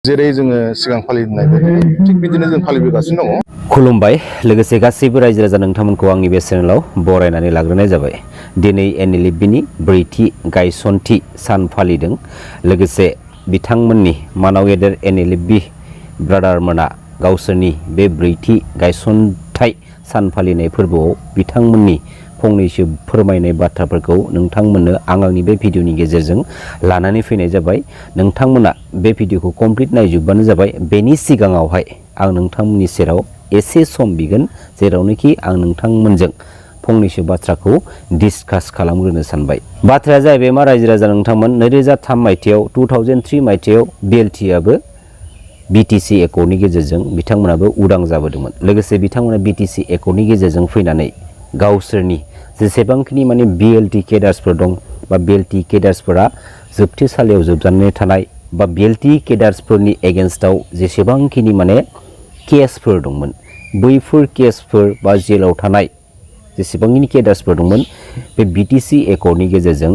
जेरै जोङो सिगां फालिनाय बायदि थिग बिदिनो जों फालिबोगासिनो दङ। खुलुमबाय लोगोसे गासैबो रायजो राजा नोंथांमोनखौ आंनि बे चेनेलाव बरायनानै लाग्रोनाय जाबाय। दिनै NLFBनि ब्रैथि गायसनथि सान फालिदों। लोगोसे बिथांमोननि मानाव गेदेर NLFB ब्रादारमोना गावसोरनि बे ब्रैथि गायसनथाइ सान फालिनाय फोरबोआव बिथांमोननि फंनैसो फोरमायनाय बाथ्राफोरखौ नोंथांमोननो आंनि बे भिडिअनि गेजेरजों लानानै फैनाय जाबाय। नोंथांमोना बे भिडिअखौ कमप्लिट नायजोबबानो जाबाय। बेनि सिगाङावहाय आं नोंथांमोननि सेराव एसे सम बिगोन, जेरावनोखि आं नोंथांमोनजों फंनैसो बाथ्राखौ डिसकास खालामग्रोनो सानबाय। बाथ्राया जाहैबाय मा रायजो राजा नोंथांमोन, 2003 मायथाइयाव 2003 मायथाइयाव BLTआबो BTC एकर्डनि गेजेरजों बिथांमोनाबो उदां जाबोदोंमोन। लोगोसे बिथांमोना BTC एकर्डनि गेजेरजों फैनानै गावसोरनि जेसेबांखिनि BLT केडार्सफोर दं बा BLT केडार्सफोरा जोबथेसालियाव जोबजानानै थानाय बा BLT केडार्सफोरनि एगेन्स्टआव जेसेबांखिनि केसफोर दंमोन, बैफोर केसफोर बा जेलाव थानाय जेसेबांखिनि केडार्सफोर दंमोन, बे BTC एकर्डनि गेजेरजों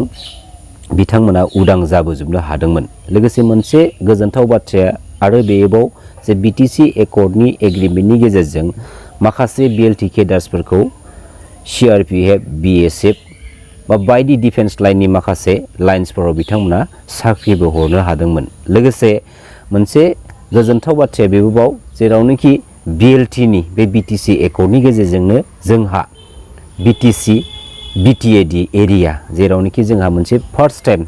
बिथांमोना उदां जाबोजोबनो हादोंमोन। लोगोसे मोनसे गोजोनथाव बाथ्राया आरो बेबाव जे BTC एकर्डनि एग्रिमेन्टनि गेजेरजों माखासे BLT केडार्सफोरखौ CRPF, BSF बा बायदि डिफेन्स लाइननि माखासे लाइन्सफोराव बिथांमोना साख्रिबो हरनो हादोंमोन। लोगोसे मोनसे गोजोनथाव बाथ्राया बेबाव जेरावनोखि BLTनि बे BTC एकर्डनि गेजेरजोंनो जोंहा BTC BTAD एरिया, जेरावनोखि जोंहा मोनसे फार्स्ट टाइम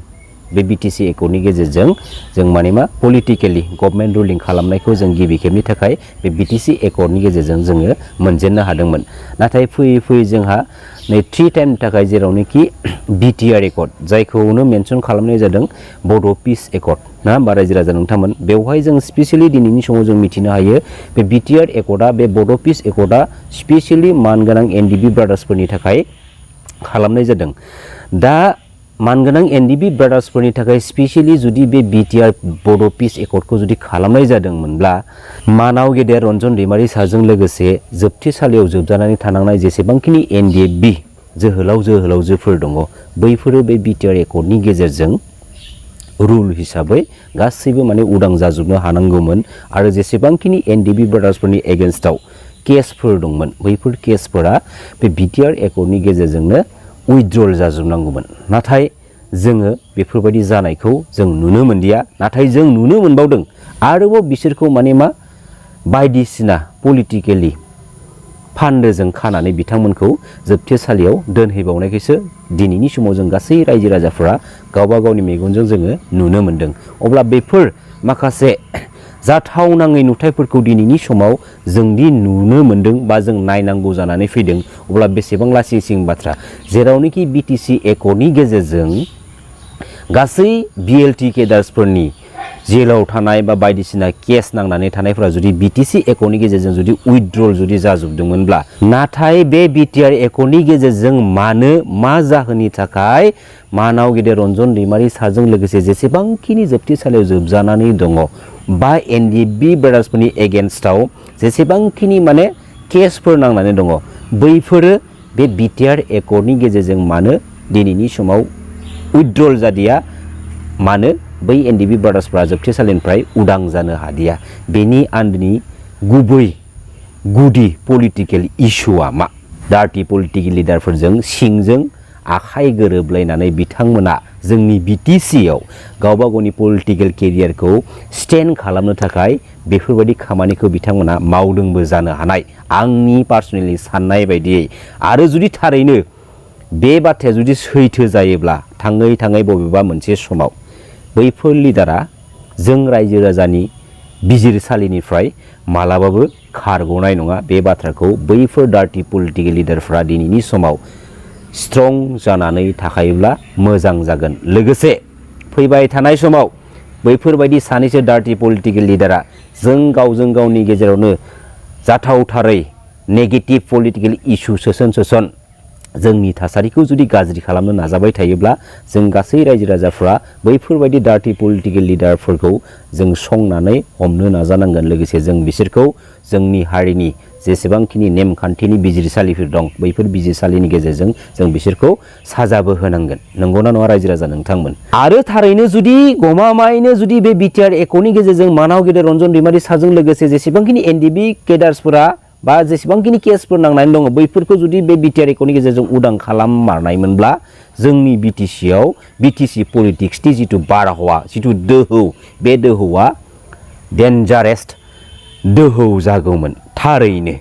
बे BTC एकर्डनि गेजेरजों जों पलिटिकेलि गभर्नमेन्ट रुलिं खालामनायखौ जों गिबि खेबनि थाखाय बे BTC एकर्डनि गेजेरजों जोङो मोनजेननो हादोंमोन। नाथाय फैयै फैयै जोंहा नै 3 टाइमनि थाखाय जेरावनोखि BTR एकर्ड, जायखौनो मेनसन खालामनाय जादों बड' पिस एकर्ड, ना होमबा रायजो राजा नोंथांमोन। बेवहाय जों स्पेसियेलि दिनैनि समाव जों मिथिनो हायो बे BTR एकर्डआ, बे बड' पिस एकर्डआ स्पेसियेलि मानगोनां NDB ब्रादार्सफोरनि थाखाय खालामनाय जादों। दा मानगोनां NDB ब्रादार्सफोरनि थाखाय स्पेसियेलि जुदि बे BTR बड' पिस एकर्डखौ जुदि खालामनाय जादोंमोनब्ला, मानाव गेदेर रन्जन दैमारि सारजों लोगोसे जोबथेसालियाव जोबजानानै थानांनाय जेसेबांखिनि NDFB जोहोलाव जोहोलावजोफोर दङ, बैफोरो बे BTR एकर्डनि गेजेरजों रुल हिसाबै गासैबो उदां जाजोबनो हानांगौमोन। आरो जेसेबांखिनि NDB ब्रादार्सफोरनि एगेन्स्टआव केसफोर दंमोन, बैफोर केसफोरा बे BTR एकर्डनि गेजेरजोंनो उइथड्रल जाजोबनांगौमोन। नाथाय जोङो बेफोरबायदि जानायखौ जों नुनो मोनदिया। नाथाय जों नुनो मोनबावदों आरोबाव बिसोरखौ बायदिसिना पलिटिकेलि फान्दोजों खानानै बिथांमोनखौ जोबथेसालियाव दोनहैबावनायखौसो दिनैनि समाव जों गासै रायजो राजाफोरा गावबा गावनि मेगनजों जोङो नुनो मोनदों। अब्ला बेफोर माखासे जाथावनाङै नुथायफोरखौ दिनैनि समाव जोंदि नुनो मोनदों बा जों नायनांगौ जानानै फैदों, अब्ला बेसेबां लासिंसिं बाथ्रा। जेरावनोखि BTC एकर्डनि गेजेरजों गासै BLT केडार्सफोरनि जेलाव थानाय बा बायदिसिना केस नांनानै थानायफोरा जुदि BTC एकर्डनि गेजेरजों जुदि उइथड्रल जुदि जाजोबदोंमोनब्ला, नाथाय बे BTR एकर्डनि गेजेरजों मानो, मा जाहोननि थाखाय मानाव गेदेर रन्जन दैमारि सारजों लोगोसे जेसेबांखिनि जोबथेसालियाव जोबजानानै दङ बा NDFB ब्रादार्सफोरनि एगेन्स्टआव जेसेबांखिनि केसफोर नांनानै दङ, बैफोरो बे BTR एकर्डनि गेजेरजों मानो दिनैनि समाव उइथड्रल जादिया, मानो बै NDB ब्रादार्सफ्रा जोबथेसालिनिफ्राय उदां जानो हादिया? बेनि आन्दोनि गुदि पलिटिकेल इस्युआ मा? डार्टि पलिटिकेल लिडारफोरजों सिंजों आखाइ गोरोबलायनानै बिथांमोना जोंनि BTCआव गावबा गावनि पलिटिकेल केरियारखौ स्टेन्ड खालामनो थाखाय बेफोरबायदि खामानिखौ बिथांमोना मावदोंबो जानो हानाय, आंनि पार्सनेलि साननाय बायदियै। आरो जुदि थारैनो बे बाथ्राया जुदि सैथो जायोब्ला, थाङै थाङै बबेबा मोनसे समाव बैफोर लिडारा जों रायजो राजानि बिजिरसालिनिफ्राय मालाबाबो खारग'नाय नङा। बे बाथ्राखौ बैफोर डार्टि पलिटिकेल लिडारफ्रा दिनैनि समाव स्ट्रं जानानै थाखायोब्ला मोजां जागोन। लोगोसे फैबाय थानाय समाव बैफोरबायदि सानैसो डार्टि पलिटिकेल लिडारा जों गावजों गावनि गेजेरावनो जाथावथारै नेगेटिभ पलिटिकेल इस्यु सोसन जोंनि थासारिखौ जुदि गाज्रि खालामनो नाजाबाय थायोब्ला जों गासै रायजो राजाफ्रा बैफोरबायदि डार्टि पलिटिकेल लिडारफोरखौ जों संनानै हमनो नाजानांगोन। लोगोसे जों बिसोरखौ जोंनि हारिनि जेसेबांखिनि नेमखान्थिनि बिजिरसालिफोर दं बैफोर बिजिरसालिनि गेजेरजों जों बिसोरखौ साजाबो होनांगोन। नंगौना नङा रायजो राजा नोंथांमोन? आरो थारैनो जुदि गमामायैनो जुदि बे बिटिआर एकर्डनि गेजेरजों मानाव गेदेर रन्जन दैमारि साजों लोगोसे जेसेबांखिनि एनडिबि केडार्सफोरा बा जेसेबांखिनि केसफोर नांनानै दङ बैफोरखौ जुदि बे बिटिआर एकर्डनि गेजेरजों उदां खालाममारनायमोनब्ला जोंनि बिटिसिआव बिटिसि पलिटिक्सनि जिथु बारहावा जिथु दोहौ बे दोहौआ डेन्जारेस दोहौ जागौमोन थारैनो।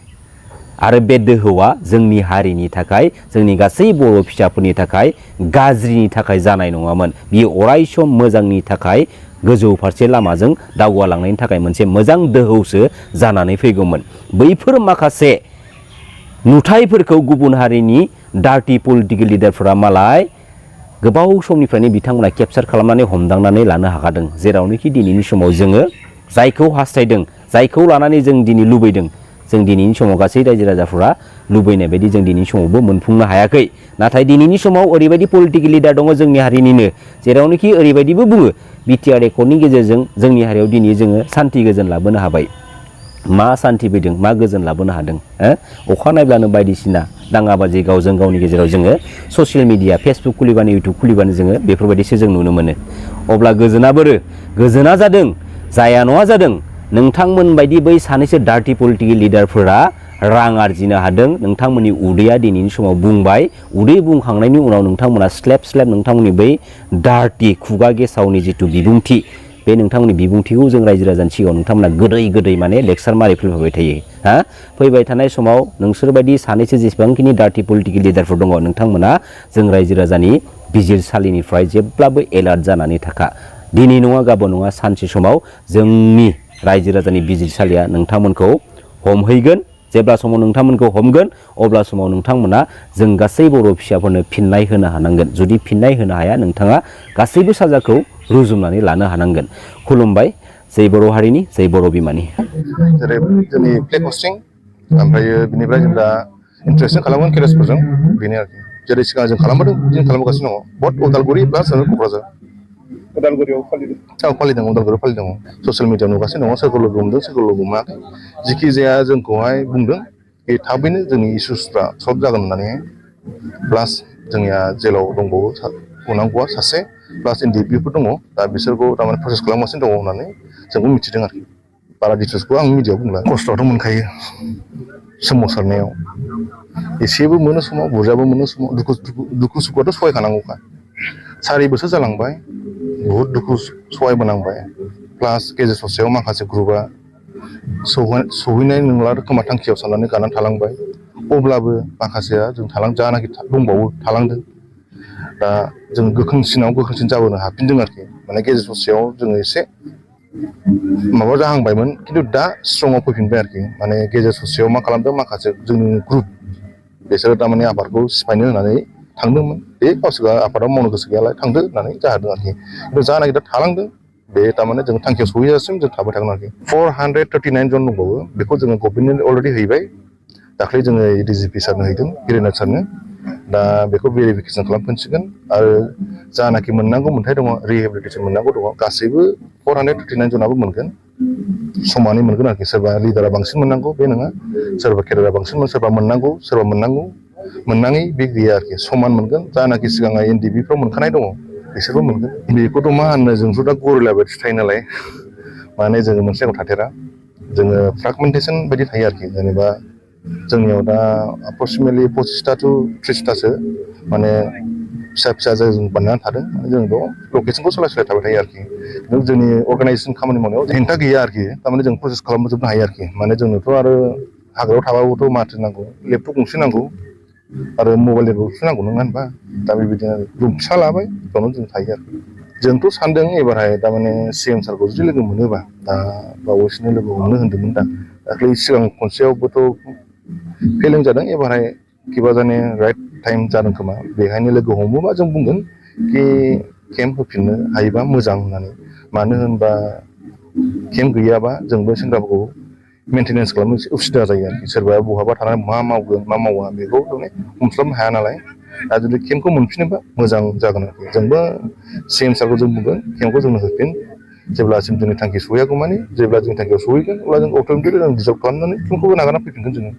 आरो बे दोहौआ जोंनि हारिनि थाखाय जोंनि गासै बर' फिसाफोरनि थाखाय गाज्रिनि थाखाय जानाय नङामोन। बियो अरायसम मोजांनि थाखाय गोजौ फारसे लामाजों दावगालांनायनि थाखाय मोनसे मोजां दोहौसो जानानै फैगौमोन। बैफोर माखासे नुथायफोरखौ गुबुन हारिनि डार्टि पलिटिकेल लिडारफोरा मालाय गोबाव समनिफ्रायनो बिथांमोना केपचार खालामनानै हमदांनानै लानो हाखादों। जेरावनोखि दिनैनि समाव जोङो जायखौ हास्थायदों जायखौ लानानै जों दिनै लुबैदों जों दिनैनि समाव गासै रायजो राजाफोरा लुबैनाय बायदि जों दिनैनि समावबो मोनफुंनो हायाखै। नाथाय दिनैनि समाव ओरैबायदि पलिटिकेल लिडार दङ जोंनि हारिनिनो जेरावनोखि ओरैबायदिबो बुङो बिटिआर एकर्डनि गेजेरजों जोंनि हारियाव दिनै जोङो सान्थि गोजोन लाबोनो हाबाय। मा सान्थि फैदों मा गोजोन लाबोनो हादों? अखा नायब्लानो बायदिसिना दाङाबाजि गावजों गावनि गेजेराव जोङो ससियेल मिडिया फेसबुक खुलिबानो इउटुब खुलिबानो जोङो बेफोरबायदिसो जों नुनो मोनो। अब्ला गोजोना बोरो? गोजोना जादों जाया नङा जादों नोंथांमोन बायदि बै सानैसो डार्टि पलिटिकेल लिडारफोरा रां आरजिनो हादों। नोंथांमोननि उदैया दिनैनि समाव बुंबाय। उदै बुंखांनायनि उनाव नोंथांमोना स्लेब स्लेब नोंथांमोननि बै डार्टि खुगा गेसावनि जिथु बिबुंथि बे नोंथांमोननि बिबुंथिखौ जों रायजो राजानि सिगाङाव नोंथांमोना गोदै गोदै माने लेक्सार मारि फैबाय थायो। फैबाय थानाय समाव नोंसोरबायदि सानैसो जेसेबांखिनि डार्टि पलिटिकेल लिडारफोर दङ नोंथांमोना जों रायजो राजानि बिजिरसालिनिफ्राय जेब्लाबो एलार्ट जानानै थाखा। दिनै नङा गाबोन नङा सानसे समाव जोंनि रायजो राजानि बिजिरसालिया नोंथांमोनखौ हमहैगोन। जेब्ला समाव नोंथांमोनखौ हमगोन अब्ला समाव नोंथांमोना जों गासै बर' फिसाफोरनो फिननाय होनो हानांगन। जुदि फिननाय होनो हाया नोंथाङा गासैबो साजाखौ रुजुमनानै लानो हानांगोन। खुलुमबाय। जै बर' हारिनि जै बर' बिमानि। जेरै जोंनि फ्लेग हस्टिं ओमफ्रायो बिनिफ्राय जों दा इन्ट्रेक्सन खालामगोन केरेसफोरजों बेनो आरोखि। जेरै सिगां जों खालामबोदों बिदिनो खालामगासिनो दङ। बट उदालगुरि प्लास क'क्राझार उदालगुरियाव फालिदों उदालगुरियाव फालिदों। ससियेल मिडियायाव नुगासिनो दङ सोरखौ लोगो हमदों सोरखौ लोगो हमाखै। जिखि जाया जोंखौहाय बुंदों बे थाबैनो जोंनि इसुसफ्रा सल्भ जागोन होननानै। प्लास जोंनिया जेलाव दंबावो उनांगौआ सासे प्लास एनडिएफबिफोर दङ दा बिसोरखौ थारमाने प्रसेस खालामगासिनो दङ होननानै जोंबो मिथिदों आरोखि। बारा डिटेल्सखौ आं मिडियायाव बुंला। खस्थ'आथ' मोनखायो सोमावसारनायाव एसेबो मोनो समाव बुरजाबो मोनो समाव दुखु सुखुआथ' सहायखानांगौखा। 4 बोसोर जालांबाय बहुद दुखु सहायबोनांबाय। प्लास गेजेर ससेयाव माखासे ग्रुपआ सौहैनाय नंला खोमा थांखियाव साननानै गानानै थालांबाय। अब्लाबो माखासेया जों जानाखि दंबावो थालांदों। दा जों गोख्रोंसिन जाबोनो हाफिनदों आरोखि। माने गेजेर ससेयाव जोङो एसे माबा जाहांबायमोन खिन्थु दा स्ट्रंआव फैफिनबाय आरोखि। माने गेजेर ससेयाव मा खालामदों माखासे जोंनि ग्रुप बिसोरो थारमाने आफादखौ सिफायनो होननानै थांदोंमोन। बे गावसोरहा आफादाव मावनो गोसो गैयालाय थांदो होननानै जाहोदों आरोखि। खिन्थु जानाखि दा थालांदों बे थारमाने जों थांखियाव सहैजासिम जों थाबाय थागोन आरोखि। 439 जन दंबावो बेखौ जोङो गभर्नमेन्टनो अलरेडि हैबाय। दाख्लै जोङो डिजिपि सारनो हैदों गिरिनाथ सारनो। दा बेखौ भेरिफिकेसन खालामफिनसिगोन आरो जानाखि मोननांगौ मोन्थाय दङ रिहेबिलिटेसन मोननांगौ दङ गासैबो 439 जनाबो मोनगोन। समानै मोनगोन आरोखि। सोरबा लिडारा बांसिन मोननांगौ बे नङा सोरबा केडारा बांसिन सोरबा मोननांगौ सोरबा मोननाङै बे गैया आरोखि। समान मोनगोन। जानाखि सिगाङाव एनडिएफबिफ्राव मोनखानाय दङ बिसोरबो मोनगोन। बेखौथ' मा होननो जोंथ' दा गरिला बायदिसो थायो नालाय माने जोङो मोनसे जायगायाव थाथेरा। जोङो फ्रागमेन्टेसन बायदि थायो आरोखि। जेनेबा जोंनियाव दा एप्रक्सिमेटलि 25टा to 30टासो माने फिसा जों बानायनानै थादों। जों बेयाव लकेसनखौ सोलाय थाबाय थायो आरोखि। जोंनि अर्गानाइजेसन खामानि मावनायाव हेंथा गैया आरोखि। थारमाने जों प्रसेस खालामजोबनो हायो आरोखि। माने जोंनोथ' आरो हाग्रायाव थाबाबोथ' माथो नांगौ लेपटप गंसे नांगौ आरो मबाइल गंसे नांगौ नङा होनबा। दा बेबायदिनो रुम फिसा लाबाय बेयावनो जों थायो आरोखि। जोंथ' सानदों एबारहाय थारमाने सिएम सारखौ जुदि लोगो मोनोबा दा बावैसोनो लोगो हमनो होनदोंमोन दा दाख्लै सिगां खनसेयावबोथ' फेलें जादों। एबारहाय किबा जाने राइट टाइम जादों खोमा बेहायनो लोगो हमोबा जों बुंगोन कि केम्प होफिननो हायोबा मोजां होननानै। मानो होनबा केम्प गैयाबा जोंबो सेंग्राफोरखौ मेनटेनेन्स खालामनो एसे उसुबिदा जायो आरोखि सोरबा बहाबा थानानै मा मावगोन मा मावा बेखौ माने हमस्लाबनो हाया नालाय दा जुदि केम्पखौ मोनफिनोबा मोजां जागोन आरोखि जोंबो CM सारखौ जों बुंगोन केम्पखौ जोंनो होफिन जेब्लासिम जोंनि थांखि सहैयागौ मानि जेब्ला जोंनि थांखियाव सहैगोन अब्ला जों अट'मेटिकलि जों डिजार्भ खालामनानै केम्पखौबो नागारना फैफिनगोन जोङो